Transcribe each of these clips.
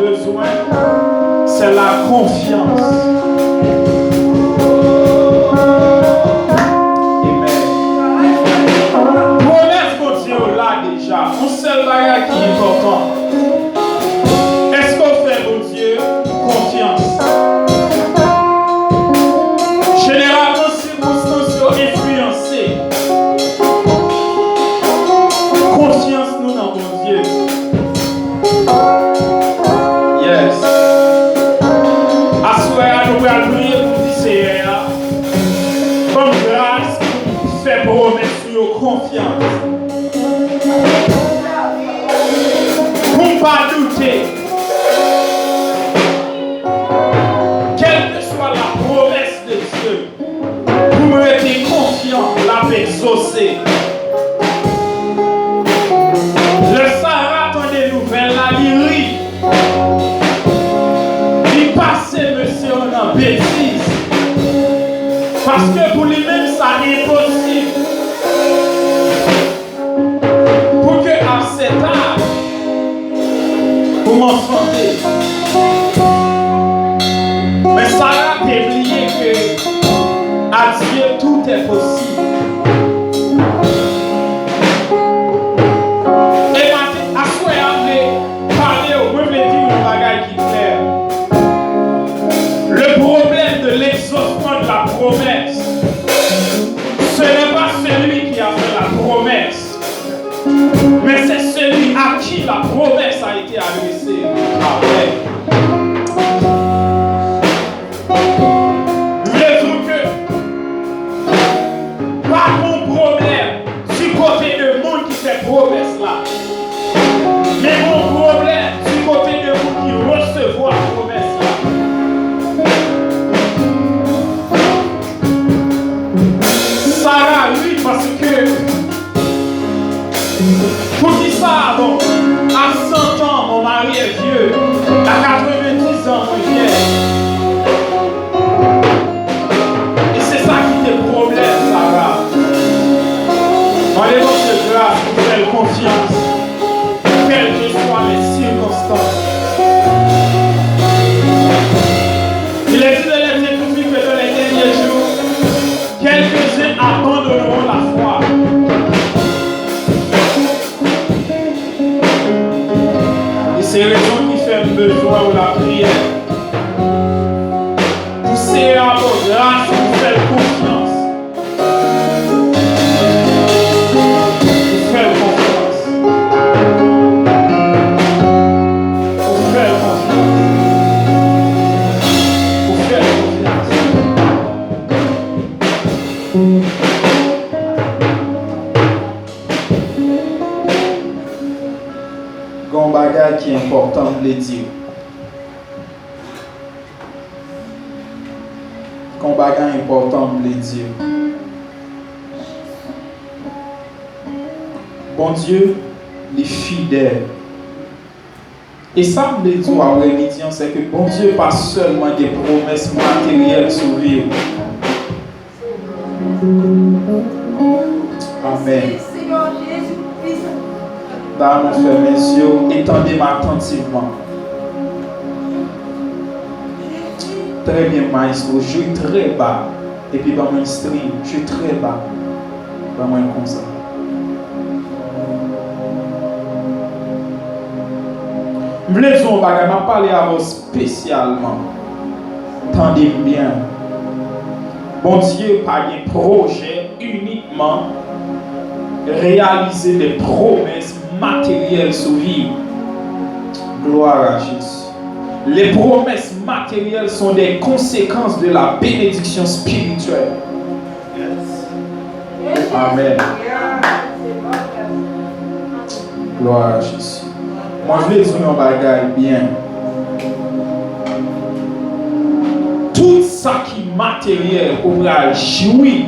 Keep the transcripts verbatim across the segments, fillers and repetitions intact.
Bezwen, c'est la confiance. Amen. Pwomès Bondye yo la deja. Yon sèl bagay ki enpòtan. Èske w fè Bondye konfyans? Jeneralman, sikonstans yo enfliyanse konfyans nou nan Bondye. Yes. Aswè a, nou pral priye pou di Seyè a, ban m gras pou m fè pwomès ou yo konfyans. Pou m pa doute. Quelle que soit la promesse de Dieu, pou m rete konfyan, l ap egzose. Lè Sara tande nouvèl la, li ri. Li pase mesye yo nan betiz. Paske pou li menm, sa enposib. Pour que à cet âge, pou m an sante. Men Sara te bliye ke à Dieu tout est possible. E maten, aswè a, m vle pale w, mwen vle di w yon bagay ki klè. Le problème de l'exaucement de la promesse, ce n'est pas celui qui a fait la promesse, mais c'est celui à qui la promesse a été adressée. Amen. M vle di w ke pa gon pwoblèm di kote de moun ki fè pwomès la. Men gon pwoblèm di kote de moun ki resevwa pwomès la. Sara ri paske Poukisa, bon, à cent ans, mon mari est vieux, à quatre-vingt-dix ans, mwen vyè. E se sa ki te pwoblèm Sara. Mande Bondye gras pou fè l konfyans, quelles que soient les circonstances. Il est dit dans les Écritures que dans les derniers jours, quelques-uns abandonneront la foi. E se rezon ki fè m bezwen w lapriyè. Pou Seyè a ba w gras pou fè l konfyans. Pou fè l konfyans. Pou fè l konfyans. Pou fè l konfyans. Gen yon bagay ki enpòtan m vle di w. Gen yon bagay enpòtan m vle di w. Bondye, li fidèl. E sa m vle di w aprè midi an, se ke Bondye pa sèlman gen pwomès materyèl sou vi w. Amèn. Dayè, nou fèmen zye w e tande m atantivman. Très bien, maestro. Jwe très bas. Epi ban mwen string, jwe très bas. Ban mwen l konsa. M vle di w yon bagay, m ap pale avè w espesyalman. Tande m byen. Bondye pa gen pwojè inikman reyalize de pwomès materyèl sou vi w. Gloire à Jésus. Les promesses matérielles sont des conséquences de la bénédiction spirituelle. Amen. Gloire à Jésus. Mwen vle di w yon bagay byen. Tout sa ki materyèl ou pral jwi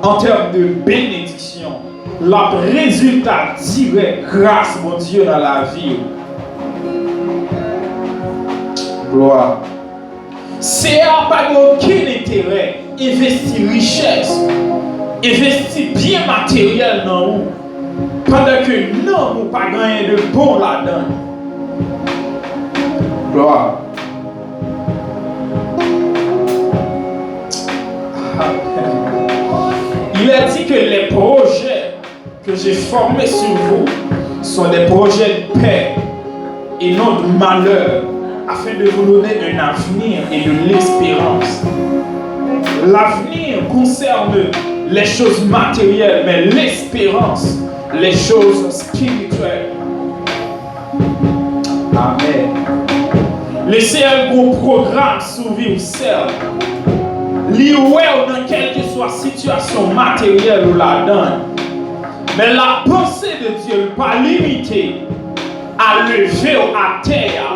an tèm de benediksyon, l ap rezilta dirèk gras Bondye nan lavi w. Glwa. Seyè a pa gen okenn enterè envesti richès, envesti byen materyèl nan ou, pandan ke nanm ou pa gen anyen de bon ladan l. Gloire. Amen. Il est dit que les projets que j'ai formés sur vous sont des projets de paix et non de malheur, afin de vous donner un avenir et de l'espérance. L'avenir concerne les choses matérielles, mais l'espérance, les choses spirituelles. Amèn. Lesenyè gen yon pwogram sou vi w, sè. Li wè w nan kèlkeswa sitiyasyon materyèl ou ladan. Men lapanse de Dye pa limite a leve w atè a.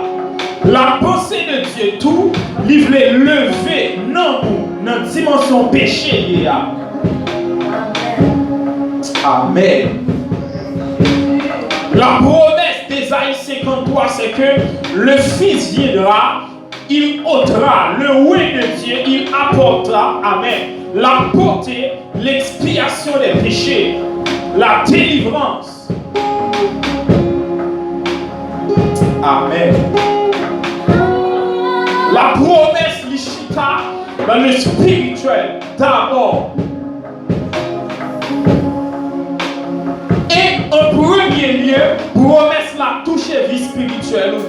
Lapanse de Dye tou, li vle leve nanm ou nan dimansyon peche li ye a. Amèn. La promesse d'Ésaïe cinquante-trois, c'est que le Fils viendra, il ôtera, le Roi de Dieu, il apportera, amen, la beauté, l'expiation des péchés, la délivrance. Amen. La promesse, li chita dans le spirituel d'abord. E an premye lye, pwomès la touche vi espirityèl ou.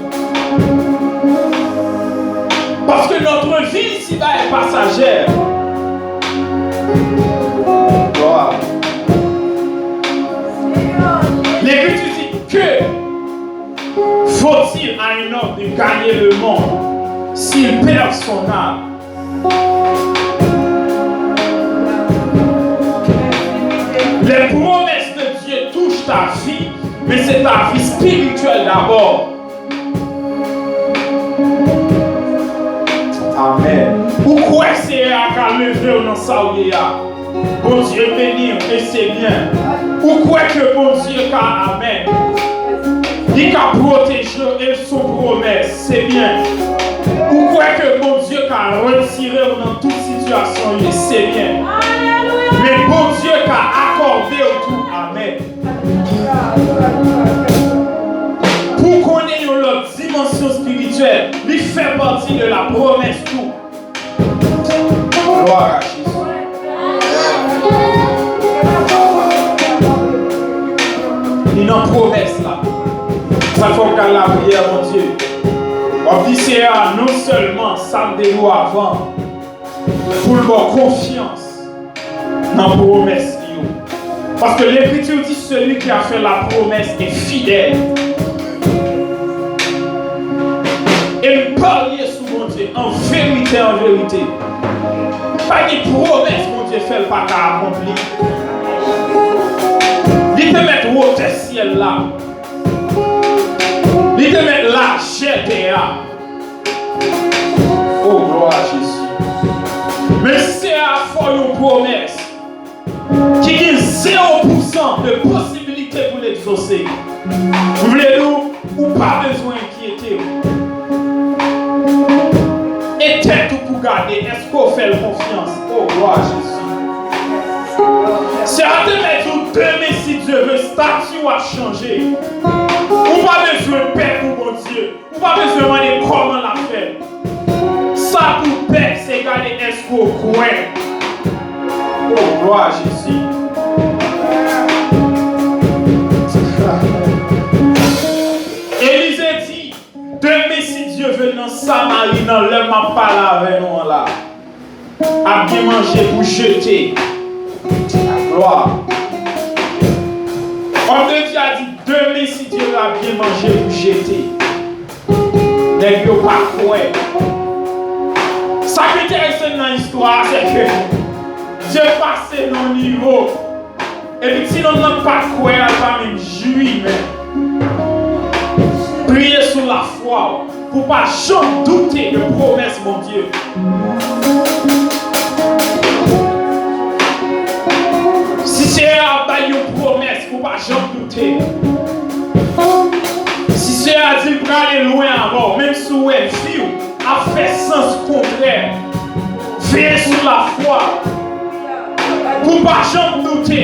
Parce que notre vie ici-bas est passagère. Gloire. L'Écriture dit que faut-il à un homme de gagner le monde s'il perd son âme? Les promesses de Dieu touchent ta vie, mais c'est ta vie spirituelle d'abord. Amen. Ou kwè Seyè a ka leve w nan sa w ye a? Bondye beni w, e se byen. Ou kwè ke Bondye ka, amen, li ka pwoteje w, e l se yon pwomès, se byen. Ou kwè ke Bondye ka retire w nan tout sitiyasyon w ye, se byen. Men Bondye ka akòde w tou, amen. Pou w konnen yon lòt dimansyon espirityèl, li fè pati de la promesse tou. Gloire à Jésus. Li nan pwomès la. Sa fè w gade lapriyè, Bondye. W ap di Seyè a non sèlman sa m te di w avan, pou l ba w konfyans nan pwomès li yo. Paske Lekriti di, celui qui a fait la promesse est fidèle. E m parye sou Bondye, an verite, an verite. Pa gen pwomès Bondye fè l pa ka akonpli. Li te mèt wotè syèl la. Li te mèt lajè tè a. Oh, gloire à Jésus. Men Seyè a fè w yon pwomès ki gen zewo pousan de posibilite pou l egzose. M vle di w, ou pa bezwen enkyete w. E tèt ou pou gade, èske w fè l konfyans? Oh, gloire à Jésus. Seyè a te mèt di w, demen, si Dye vle, stati w ap chanje. Ou pa bezwen pè pou Bondye. Ou pa bezwen mande kòman l ap fè. Sa pou w pè, se gade èske w kwè. Oh, gloire à Jésus. Elize di, demen, si Dye vle, nan Samari, nan lè m ap pale avè nou an la, ap gen manje pou jete. Glwa. Òm de Dye a di, demen, si Dye vle, ap gen manje pou jete. Nèg yo pa kwè. Sa k enterese m nan istwa a, se ke Dye pase nan yon nivo. Epi ti nonm nan pa t kwè a, l pa menm jwi, men priye sou lafwa w pou w pa janm doute de pwomès Bondye. Si Seyè a bay yon pwomès, pou w pa janm doute. Si Seyè a di l prale lwen avè w, menm si w wè vi w ap fè sans kontrè, veye sou lafwa pou w pa janm doute.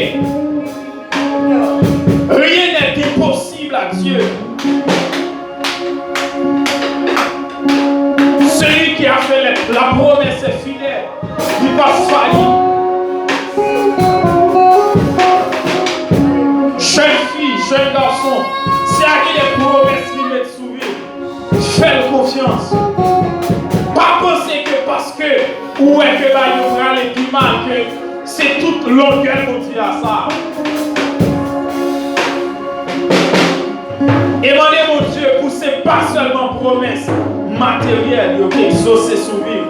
Rien n'est impossible à Dieu. Fayi. Jèn fi, jèn gason, si a gen de pwomès li met sou vi, fè l konfyans. Pa panse ke paske ou wè ke bagay yo prale pi mal, ke se tout longè Bondye a sa. E mande Bondye pou se pa sèlman pwomès materyèl yo ki egzose sou vi,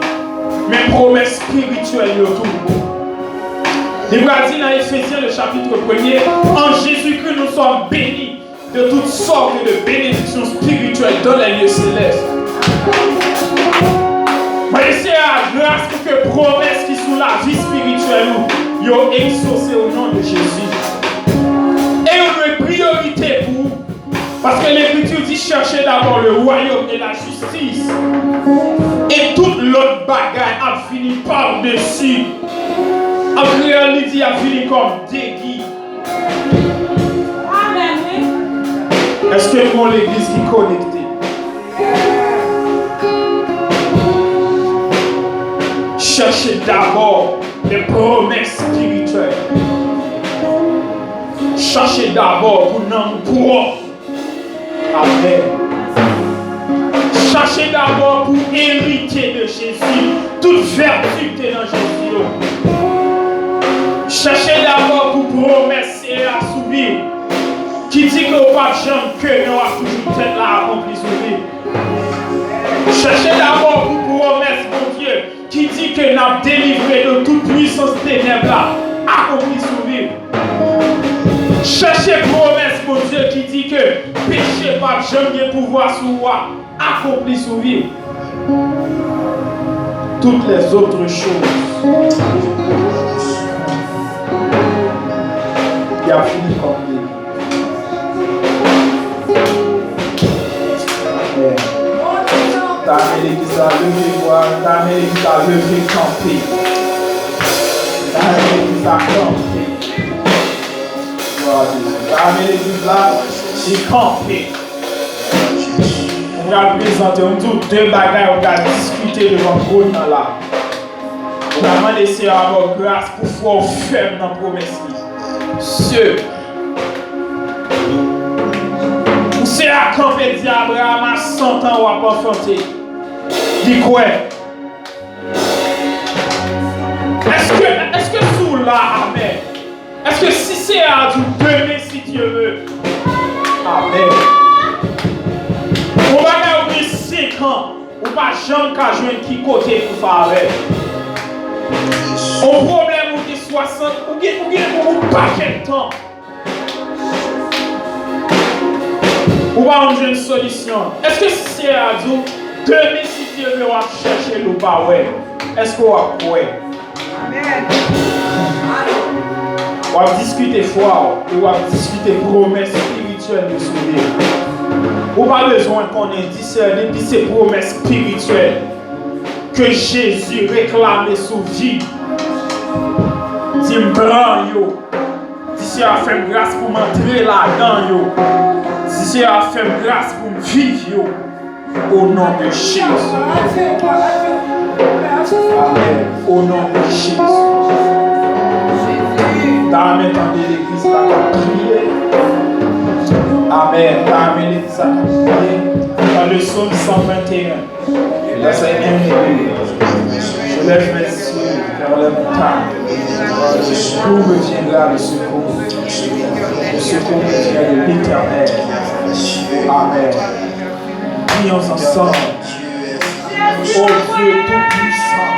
men pwomès espirityèl yo tou. Li pral di nan Efezyen, le chapitre premier, en Jésus-Christ, nous sommes bénis de toutes sortes de bénédictions spirituelles dans les lieux célestes. Mande Seyè a gras pou ke pwomès ki sou lavi espirityèl ou yo egzose o non de Jezi. E yo dwe priyorite pou ou. Paske Lekriti di, cherchez d'abord le royaume et la justice. E tout lòt bagay ap vini pa desi. An kreyòl, li di ap vini kòm degi. Amèn, wi. Èske nou yon legliz ki konekte? Cherchez d'abord les promesses spirituelles. Chache dabò pou nanm ou pwòp. Amèn. Chache dabò pou erite de Jezi. Tout vèti ki te nan Jezi yo. Chache dabò pou pwomès Seyè a sou vi w, ki di ke w p ap janm ke, men w ap toujou tèt la akonpli sou vi w. Chache dabò pou pwomès Bondye ki di ke n ap delivre de tout pwisans tenèb la akonpli sou vi w. Chèche pwomès Bondye ki di ke peche p ap janm gen pouvwa sou ou a akonpli sou vi w. Toutes les autres choses, y ap fini kòm deli. Amèn. Ta renmen legliz la leve vwa, ta renmen legliz la leve kanpe. Ta renmen legliz la kanpe. Glwa a Dye. Ta renmen legliz la, li kanpe. Mwen pral prezante, mwen di w de bagay ou pral diskite devan Bondye la. Ou pral mande Seyè a ba w gras pou fwa w fèm nan pwomès li. Se, pou Seyè a kanpe di Abraram a santan w ap anfante. Li kwè. Èske, èske si w la, amèn? Èske si Seyè a di w demen, si Dye vle, amèn. Yon bagay ou gen senk an, ou pa janm ka jwenn ki kote pou fè avè l. Yon pwoblèm ou gen swasant, ou gen, ou gen yon pakèt tan. Ou pa janm jwenn solisyon. Èske si Seyè a di w demen, si Dye vle, w ap chèche l, ou pa wè l? Èske w ap kwè? W ap diskite fwa w e w ap diskite pwomès espirityèl yo sou li. Ou pa bezwen konnen, di Seyè, depi se pwomès espirityèl ke Jezi reklame sou vi m, di m pran yo. Di Seyè a fè m gras pou m antre ladan yo. Di Seyè a fè m gras pou m viv yo. O non de Jezi. Amèn. O non de Jezi. Ta renmen tande legliz la k ap priye. Amèn. Ta renmen legliz la k ap priye. Dans le psaume cent vingt et un, verset un et deux. Je lève mes yeux vers les montagnes. D'où me viendra le secours? Le secours me vient de l'Éternel. Amèn. Prions ensemble. Ô Dieu tout-puissant,